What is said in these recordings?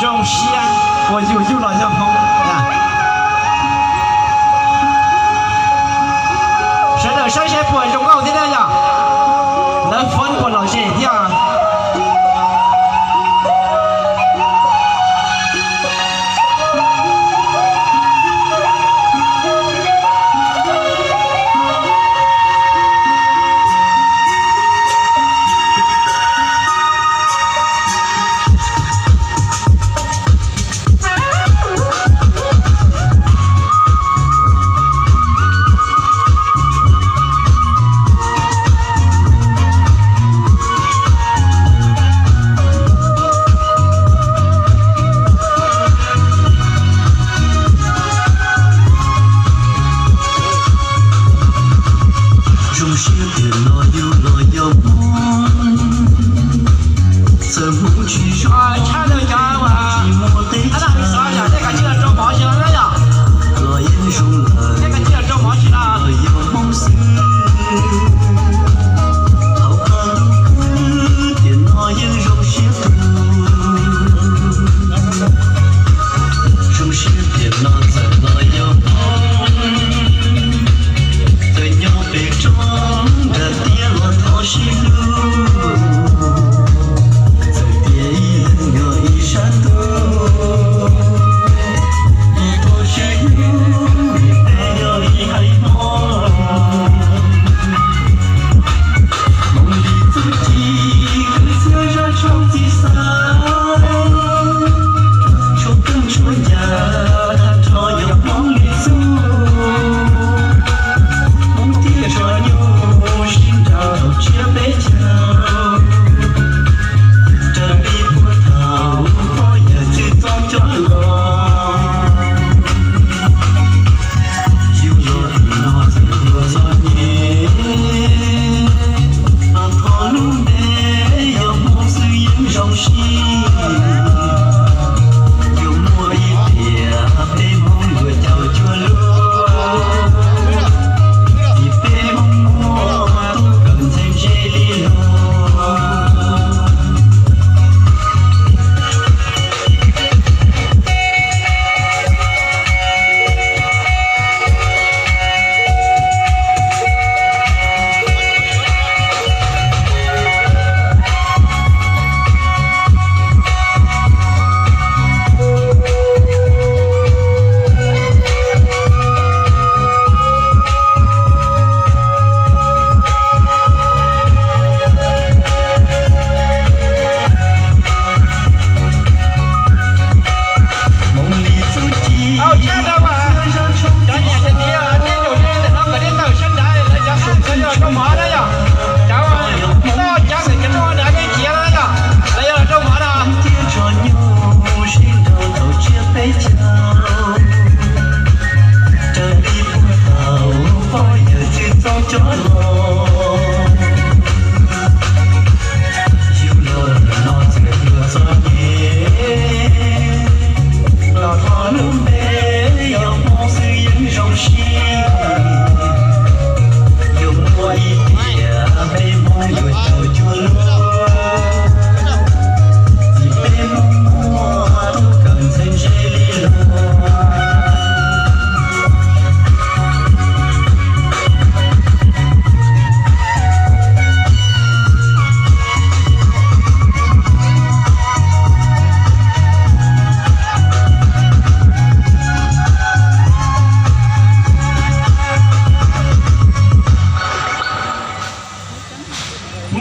用心，我有有了要红啊。谁的谁谁不会用到现在呀？能分不了这一天啊。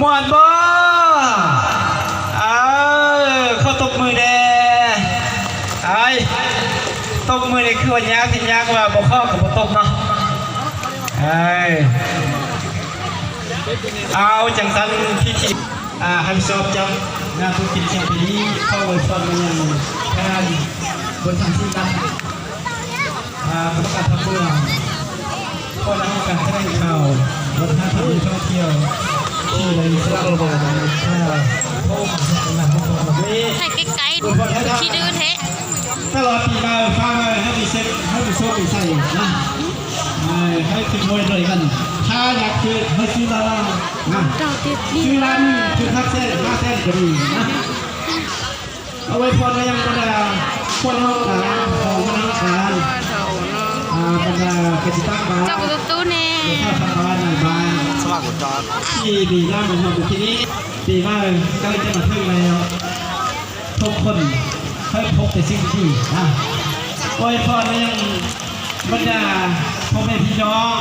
ມ່ວນບໍ່? ເອີ ຂໍຕົບມືແດ່. ໄອ້ ຕົບມືນີ້ຄືວ່າຍາກ ຍາກວ່າບໍ່ເຄາະກໍບໍ່ຕົບເນາະ. ເອີ ເອົາ ຈັ່ງຊັ້ນ ພິທີ ອາ ຮັບຜິດຊອບຈັດງານບຸນກິນແຂ່ງປີນີ້ ຂໍອວຍພອນມາຍັງທ່ານ ບົນທາງທີ່ຕັ້ງ ອາ ກຳມະການພັກເມືອງ ຄະນະກຳມະການຖະແຫຼງຂ່າວ ວັດທະນະທຳ ແລະ ທ່ອງທ່ຽວ ທີ່ໄດ້ສະຫຼະເວລາ ມາຮ່ວມງານຂອງເຮົາໃນມື້ນີ້. ຖ່າຍໃກ້ໆ ຂີ້ດື້ແທ້. ຕະຫຼອດປີໃໝ່ ຝາກໄວ້ໃຫ້ມີເສັກ ໃຫ້ມີໂຊກມີໄຊນະ. ໃຫ້ຖືກຫວຍດ້ວຍກັນ. ຖ້າຢາກຖືກ ໃຫ້ຊື້ລາວນະ. ຊື້ລ້ານໜຶ່ງ ຖືກຫ້າແສນ ຫ້າແສນກໍດີນະ. ອວຍພອນມາຍັງບັນດາຄົນເຮົາການ ຂອງຄະນະການ ອ່າ ບັນດາກະສິກຳບ້ານ ເຈົ້າກໍຕູ້ໆແນ່ ຊາວບ້ານໃນບ້ານ ສະຫວ່າງວົງຈອນ ທີ່ມີນາມໃນຮອບປີນີ້ ປີໃໝ່ໃກ້ຈະມາເຖິງແລ້ວ ທຸກຄົນໃຫ້ພົບແຕ່ສິ່ງດີໆນະ. ອວຍພອນມາຍັງບັນດາພໍ່ແມ່ພີ່ນ້ອງ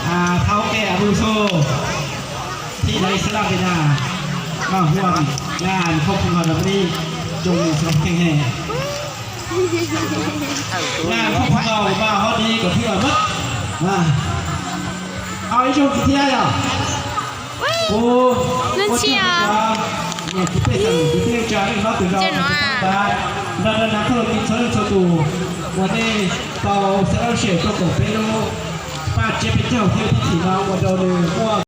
ອ່າ ເຖົ້າແກ່ອາວຸໂສ ທີ່ໄດ້ສະຫຼະເວລາມາຮ່ວມງານຂອງພວກເຮົາໃນມື້ນີ້ ຈົ່ງມີສຸຂະພາບແຂງແຮງ. ງານຂອງພວກເຮົາມາຮອດນີ້ກໍຖືວ່າໝົດ ມາ ເອົາອີ່ຈົງເທຍເນາະ. ໂອ້ ເງິນເຊຍ ເຈັນຫວາ